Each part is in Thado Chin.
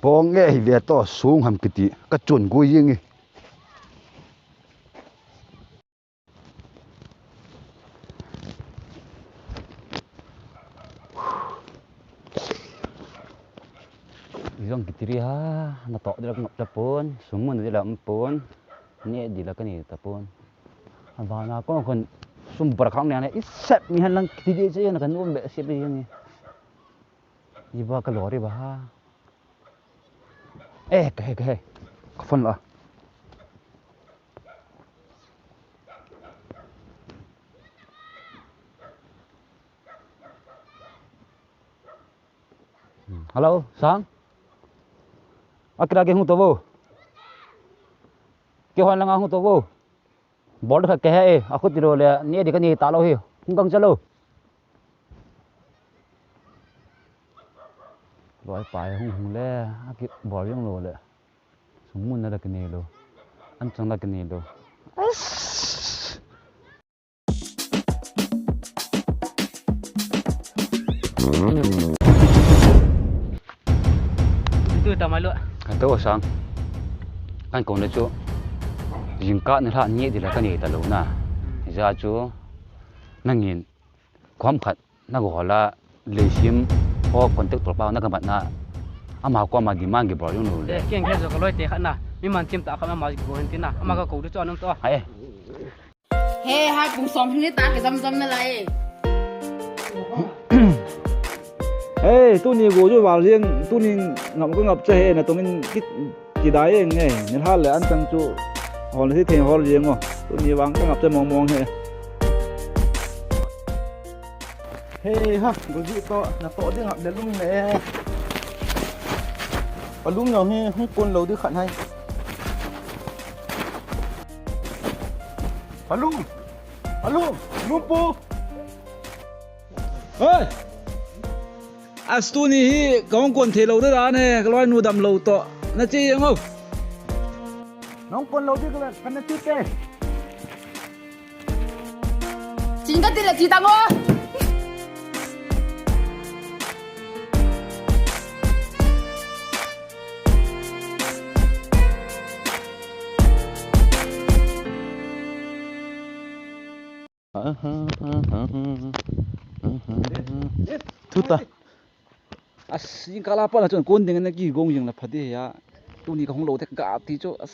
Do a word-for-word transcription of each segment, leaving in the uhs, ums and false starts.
Kong e hi ve to sung ham kiti. Ka chun gui jing e. Jong kiti ri ha, na to dila ngap ta pon, sum mun dila um pon, ne dila ka ne ta pon. Avana kon kon sum bar khang ne ne, i sep mi han lang kiti di che na kan um be sep di ni. Iba ka lori ba ha. Eh, ka he, ka he. Ka phone la. Hmm. Hello, Sang? Akira ke hung to bo. Ke hon langa hung to bo. Bol khat ka he e, a khut ti lo le, ne di ka ne ta lo hi, hung kang cha lo. Loi pai hung hung le, a ki bol jong lo le. Sum mun na la ka ne lo. An chang la ka ne lo. As. Tu ta mai lo. Ka to sang. Kan kong le chu. Jingkah ni la ni di la ka ni ta lo na. Hmm. Ja chu. Nangin kom khat na go la leisim ho contact tol pa na ka mat na. Ama ko ama demand ki bol jong lo le. Eh, keng he jo ka loi te khat na. Mi man chim ta khat ama ki go hen ti na. Ama ka ko du chu anom to. Hai. He, ha, pung som hini ta, ke jam jam na lai. Hey, tuni go jo wal jeng, tuni ngap ko ngap cha he, na tungin kit, kidai jeng nge, ni hal le an chang chu, hol si theng hol jeng o, tuni wang ko ngap cha mong mong he. Hey, ha, go ji to, na to ding ngap le lung le. Pa lung ngam he, hung pon lo di khat hai. Pa lung. Alo, Lumpu. Oi. As tuni hi ka hung kon thei lo de dan he, ka loi nu dam lo to. Na che jeng o. Nong kon lo di ka, ka na che te. Ching ka ti le chi tang o. Thu ta. As, jingkah la pa la chun kon ding na ki gong jing la pha de ya. Tuni ka hung lo te ka ti chu as,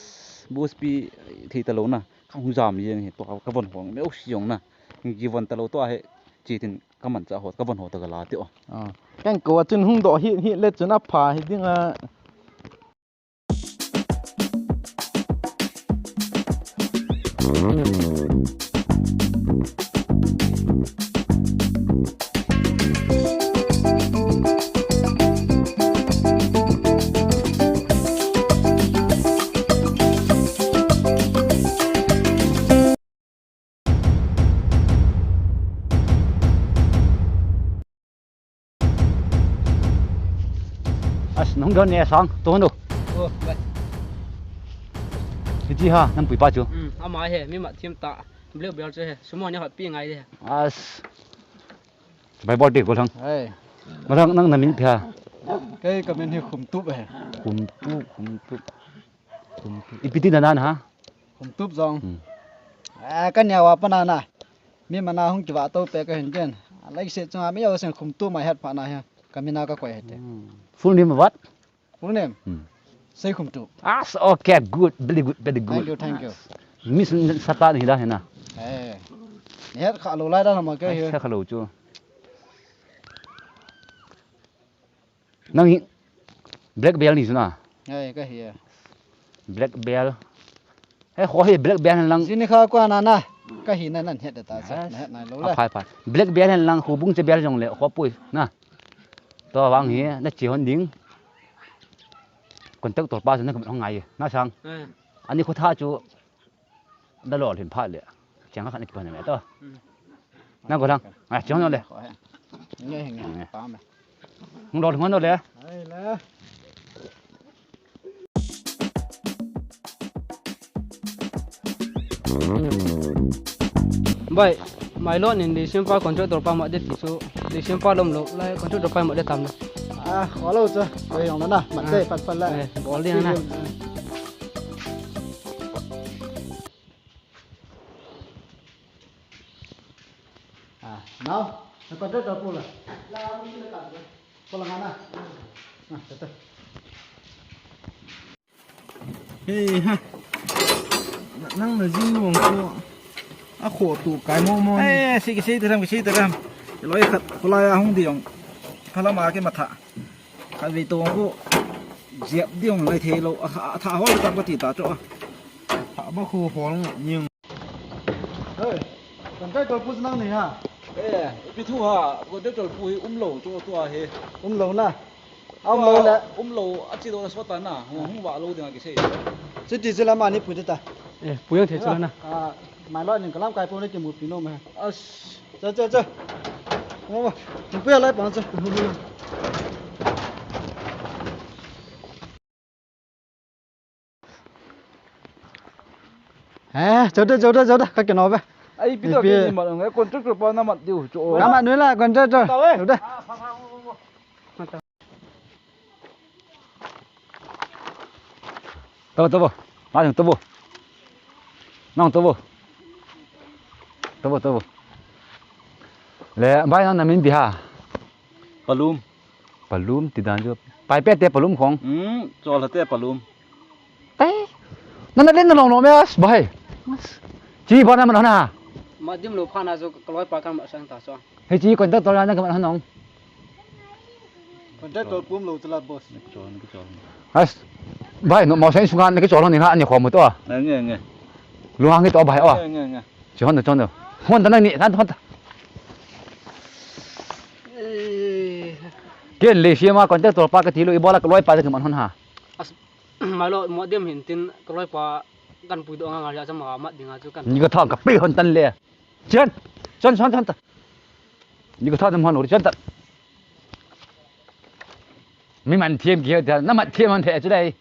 boss pi thei ta lo na. Ka hung jam jeng hi to ka von hong me o si jong na. Ki von ta lo to he. Chi tin ka man cha ho ka von ho ta ka la ti o. Ah. Kan ko chun hung do hi hi le chun a pha hi ding a. As, nong don ne sang, to no. Oh, bai. Hiti ha, nang pui pa chu. Hmm, ama he, mi ma thiam ta. Black belt chu he, sumo ne hot pi ngai de. As. Bai bol ti ko lang. Ai. Ma lang nang na min pia. Kei ka min hi Khumtup he. Khumtup, Khumtup. Khumtup. Ipi ti na nan ha? Khumtup jong. Hmm. Eh, ka nia wa pa na na. Mi mana hung kiva to pe ka hin ken. Like se chunga mi yo sen Khumtup mai het pha na he. Ka mina ka koi hete. Hmm. Full name what? Full name? Hmm. Sei Khumtup. Ah, okay, good. Very good, very good. Thank you, thank you. Miss Satan hi da hena. Eh. Ni het kha lo lai da na ma ke hi. Kha lo chu. Nang hi black belt ni chu na. Ai, ka hi e. Black belt. He, ho hi black belt hen lang. Jini kha kwa na na. Ka hi na nan het ta sa. Yes. Na het na lo la. A phai phai. Black belt hen lang khu bung che belt jong le ho pui na. To wang hi na che hon ding. Contact tol pa chu na ka hong ngai. Na sang. Eh. Ani khu tha chu. Na lol hin phat le. Chang khat na kipan me to. Hmm. Na go lang. Ah, chang le. Nge, nge. Nge. Pa me. Hung lol hung le. Ai le. Bai, mai lo nin December contractor pa ma de ti chu. December lom lo, lai contractor pa ma de tam lo. Ah, kholo chu. Koi jong na na. Mat te, ah, pat pat la. Eh, bol ding na. Ah, now, na contractor pu la. La, mu si la ka. Pu la ngana. Ah, ta ta. Hei ha. Nang na jing nuang ko. A kho tu kai mo mo. Eh, si ki si te ram, ki si te ram. Loi khat, ko la ya hung di jong. Phala ma ke matha. Khat vei to ko. Jep di jong lai thei lo. A tha, a tha hol tam ka ti ta cho. Tha ba khu hol ning. Hey, contractor pu nang ni ha. Eh, ipi thu ha, contractor pu hi umlou chu tua hi. Umlou na. Umlou le. Umlou, a chi do na sota na. Hung, hung va lo ding a kisei. Chuti chu la mani pu ta. Eh, pu jong thei chu la na. Ah, mai lo ning ka lamkai pu na kimupi nom e. As. Cha, cha, cha. Mo, mo. Pu ya lai pa cha. Eh, chau de, chau de, chau de, ka kino ve. Ai, pi to ipi. Ke ni mat ngai, contractor pa na mat diu, cho. Na mat nui la, contractor. Ta ve. Chau de. Tabo, tabo. Ma jong tabo. Nang tabo. Tabo, tabo. Le, bai nang na min bi ha. Palum. Palum ti dan chu. Pai pe te palum khong. Hmm, chol ha te palum. Te. Na na len na long no me as bai. Chi ba na man na. Ma dim lo pha na chu ka loi pa kan ma sang ta chu. Hei chi kon ta to na ka man nong. Kon ta to pum lo chu la boss. Ni chol, ni chol. As. Bai no mo sang sunga ni chol ni ha ni khom to. Nge, nge. Lu ha nge to bai o. Nge, nge, nge. Chi hon ta chon do. Hon ta na ni, hon ta. Ken le sia ma contractor pa ka ti lo i bola ka loi pa ka man hon ha. As, mai lo mo dem hin tin ka loi pa kan pui do nga nga ja ma mat ding a chu kan. Ni ka thang ka pe hon tan le. Chon, chon, chon, chon ta. Ni ka thang hon ri chon ta. Mi man thiem ki he ta, na mat thiem hon the chu dai.